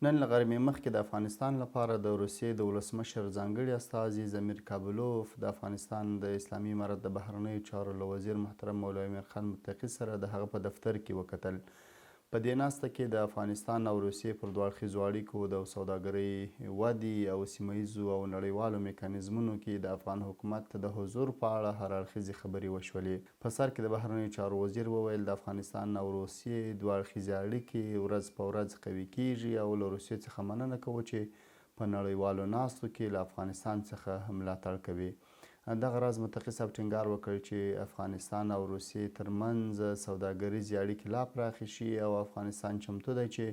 نن له غرمې مخکې د افغانستان لپاره د روسیې د ولسمشر ځانګړي استازي ضمیر کابلوف د افغانستان د اسلامي امارت د بهرنیو چارو له وزیر محترم مولوي امیرخان متقي سره د هغه په دفتر کې وکتل. په دې ناسته کې د افغانستان او روسیې پر دوه اړخیزو اړیکو، د سوداګرۍ ودې او سیمه ییزو او نړیوالو میکانیزمونو کې د افغان حکومت د حضور په اړه هر اړخیزې خبرې وشولې. په سر کې د بهرنیو چارو وزیر وویل، د افغانستان او روسیې دوه اړخیزې اړیکې ورځ په ورځ قوي کېږي او له روسیې څخه مننه کوو چې په نړیوالو ناستو کې له افغانستان څخه ملاتړ کوي. دغه راز متقي صاحب ټینګار وکړ چې افغانستان او روسیې تر منځ سوداګریزې اړیکې لا پراخې شي او افغانستان چمتو دی چې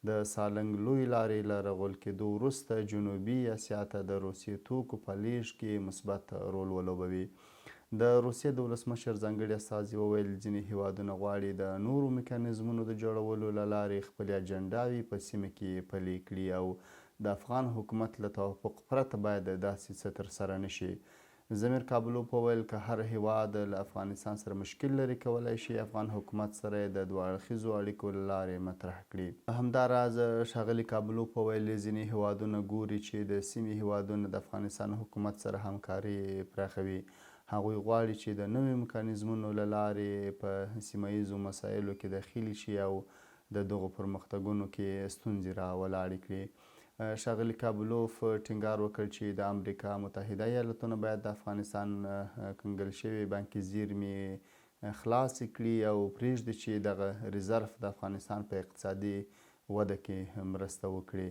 د سالنګ لوی لارې له رغول کېدو وروسته جنوبي اسیا ته د روسیې توکو په لېږد کې مثبت رول ولوبوي. د روسیې د ولسمشر ځانګړي استازي وویل، ځینې هېوادونه غواړي د نورو میکانیزمونو د جوړولو له لارې خپلې اجنډاوې په سیمه کې پلې کړي او د افغان حکومت له توافق پرته باید داسې څه ترسره نه شي. ضمیر کابلوف وویل، که هر هېواد له افغانستان سره مشکل لري کولای شي افغان حکومت سره یې د دوه اړخیزو اړیکو له لارې مطرح کړي. همدا راز ښاغلي کابلوف وویل، ځینې هېوادونه ګوري چې د سیمې هېوادونه د افغانستان حکومت سره همکاري پراخوي. هغوی غواړي چې د نویو میکانیزمونو له لارې په سیمه ییزو مسایلو کې دخیل شي او د دغو پرمختګونو کې ستونزې را ولاړې کړي. ښاغلي کابلوف ټینګار وکړ چې د امریکا متحده ایالتونه باید د افغانستان کنګل شوې بانکي زیرمې خلاصې کړي او پرېږدي چې دغه ریزرف د افغانستان په اقتصادي وده کې مرسته وکړي.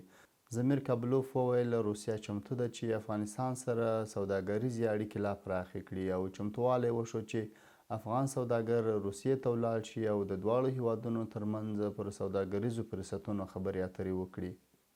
ضمیر کابلوف وویل، روسیه چمتو ده چې افغانستان سره سوداګریزې اړیکې لا پراخې کړي او چمتووالی وښود چې افغان سوداګر روسیې ته ولاړ شي او د دواړو هېوادونو ترمنځ پر سوداګریزو فرصتونو خبرې اترې وکړي.